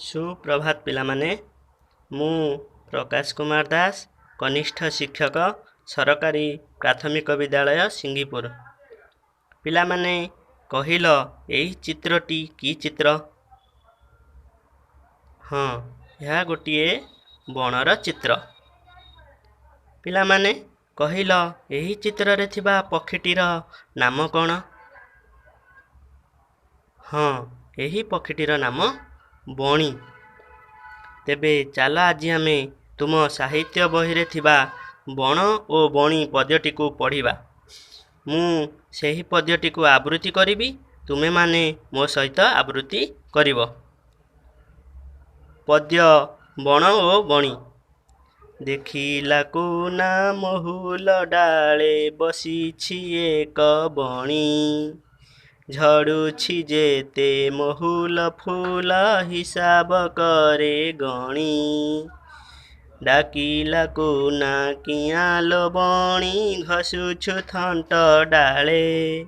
ସୁପ୍ରଭାତ ପିଲାମାନେ। ମୁଁ ପ୍ରକାଶ କୁମାର ଦାସ, କନିଷ୍ଠ ଶିକ୍ଷକ, ସରକାରୀ ପ୍ରାଥମିକ ବିଦ୍ୟାଳୟ, ସିଙ୍ଗିପୁର। ପିଲାମାନେ, କହିଲ, ଏହି ଚିତ୍ରଟି କି ଚିତ୍ର? ହଁ, ଏହା ଗୋଟିଏ ବଣର ଚିତ୍ର। ପିଲାମାନେ, କହିଲ, ଏହି ଚିତ୍ରରେ ଥିବା ପକ୍ଷୀଟିର ନାମ କ'ଣ? ହଁ, ଏହି ପକ୍ଷୀଟିର ନାମ ବଣି। ତେବେ ଚାଲ, ଆଜି ଆମେ ତୁମ ସାହିତ୍ୟ ବହିରେ ଥିବା ବଣ ଓ ବଣି ପଦ୍ୟଟିକୁ ପଢ଼ିବା। ମୁଁ ସେହି ପଦ୍ୟଟିକୁ ଆବୃତ୍ତି କରିବି, ତୁମେମାନେ ମୋ ସହିତ ଆବୃତ୍ତି କରିବ। ପଦ୍ୟ ବଣ ଓ ବଣି। ଦେଖିଲା କୁନା ମହୁଲ ଡାଳେ ବସିଛି ଏକ ବଣି, ଝଡ଼ୁଛି ଯେତେ ମହୁଲ ଫୁଲ ହିସାବ କରେ ଗଣି। ଡାକିଲା କୁନା, କିଆଁ ଲୋ ବଣି, ଘସୁଛୁ ଥଣ୍ଟ ଡାଳେ?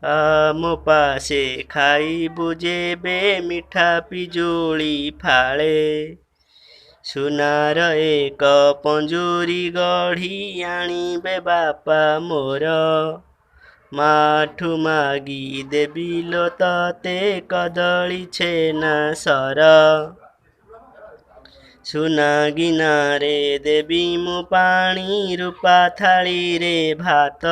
ଆ ମୋ ପାଶେ, ଖାଇବୁ ଯେବେ ମିଠା ପିଜୁଳି ଫାଳେ। ସୁନାର ଏକ ପଞ୍ଜୁରୀ ଗଢ଼ି ଆଣିବେ ବାପା ମୋର, ମାଠୁ ମାଗି ଦେବି ଲୋ ତତେ କଦଳୀ ଛେନା ସର। ସୁନା ଗିନାରେ ଦେବି ମୁଁ ପାଣି, ରୂପା ଥାଳିରେ ଭାତ,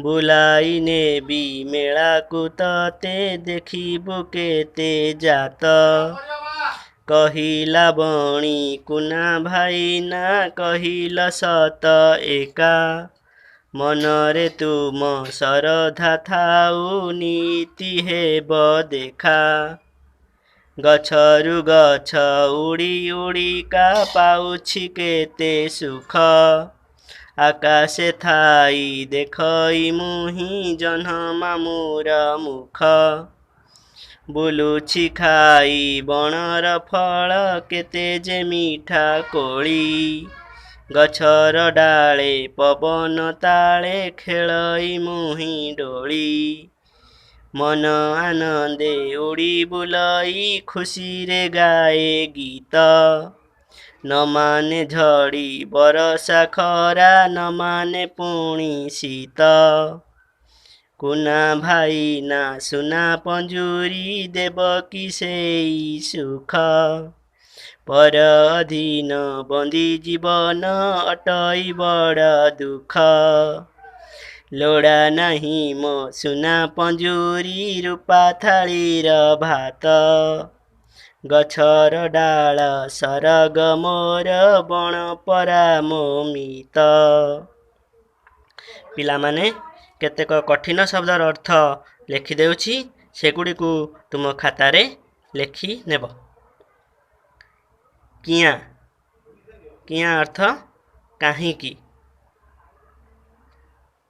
ବୁଲାଇ ନେବି ମେଳାକୁ ତତେ, ଦେଖିବୁ କେତେ ଜାତ। କହିଲା ବଣି, କୁନା ଭାଇନା, କହିଲ ସତ ଏକା, ମନରେ ତୁମ ଶରଧା ଥାଉ, ନିତି ହେବ ଦେଖା। ଗଛରୁ ଗଛ ଉଡ଼ି ଉଡ଼ିକା ପାଉଛି କେତେ ସୁଖ, ଆକାଶେ ଥାଇ ଦେଖଇ ମୁହିଁ ଜହ୍ନ ମାମୁଁର ମୁଖ। ବୁଲୁଛି ଖାଇ ବଣର ଫଳ, କେତେ ଯେ ମିଠା କୋଳି, ଗଛର ଡାଳେ ପବନ ତାଳେ ଖେଳଇ ମୁହିଁ ଡୋଳି। ମନ ଆନନ୍ଦେ ଉଡ଼ି ବୁଲଇ, ଖୁସିରେ ଗାଏ ଗୀତ, ନ ମାନେ ଝଡ଼ି ବରଷା ଖରା, ନ ମାନେ ପୁଣି ଶୀତ। କୁନା ଭାଇନା ସୁନା ପଞ୍ଜୁରୀ ଦେବ କି ସେଇ ସୁଖ? ପର ଅଧୀନ ବନ୍ଦୀ ଜୀବନ ଅଟଇ ବଡ଼ ଦୁଃଖ। ଲୋଡ଼ା ନାହିଁ ମୋ ସୁନା ପଞ୍ଜୁରୀ, ରୂପା ଥାଳିର ଭାତ, ଗଛର ଡାଳ ସରଗ ମୋର, ବଣ ପରା ମୋ ମିତ। ପିଲାମାନେ, କେତେକ କଠିନ ଶବ୍ଦର ଅର୍ଥ ଲେଖିଦେଉଛି, ସେଗୁଡ଼ିକୁ ତୁମ ଖାତାରେ ଲେଖି ନେବ। କିଆଁ। କିଆଁ ଅର୍ଥ କାହିଁକି।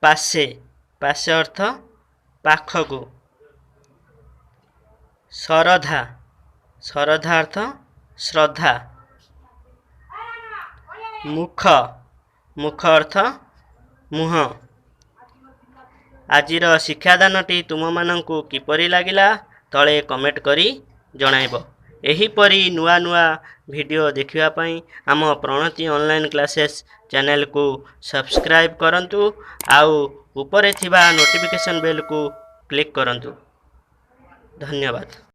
ପାଶେ। ପାଶେ ଅର୍ଥ ପାଖକୁ। ଶରଧା। ଶରଧା ଅର୍ଥ ଶ୍ରଦ୍ଧା। ମୁଖ। ମୁଖ ଅର୍ଥ ମୁହଁ। ଆଜିର ଶିକ୍ଷାଦାନଟି ତୁମମାନଙ୍କୁ କିପରି ଲାଗିଲା, ତଳେ କମେଣ୍ଟ କରି ଜଣାଇବ। ଏହିପରି ନୂଆ ନୂଆ ଭିଡ଼ିଓ ଦେଖିବା ପାଇଁ ଆମ ପ୍ରଣତି ଅନଲାଇନ୍ କ୍ଲାସେସ୍ ଚ୍ୟାନେଲକୁ ସବସ୍କ୍ରାଇବ୍ କରନ୍ତୁ ଆଉ ଉପରେ ଥିବା ନୋଟିଫିକେସନ୍ ବେଲ୍କୁ କ୍ଲିକ୍ କରନ୍ତୁ। ଧନ୍ୟବାଦ।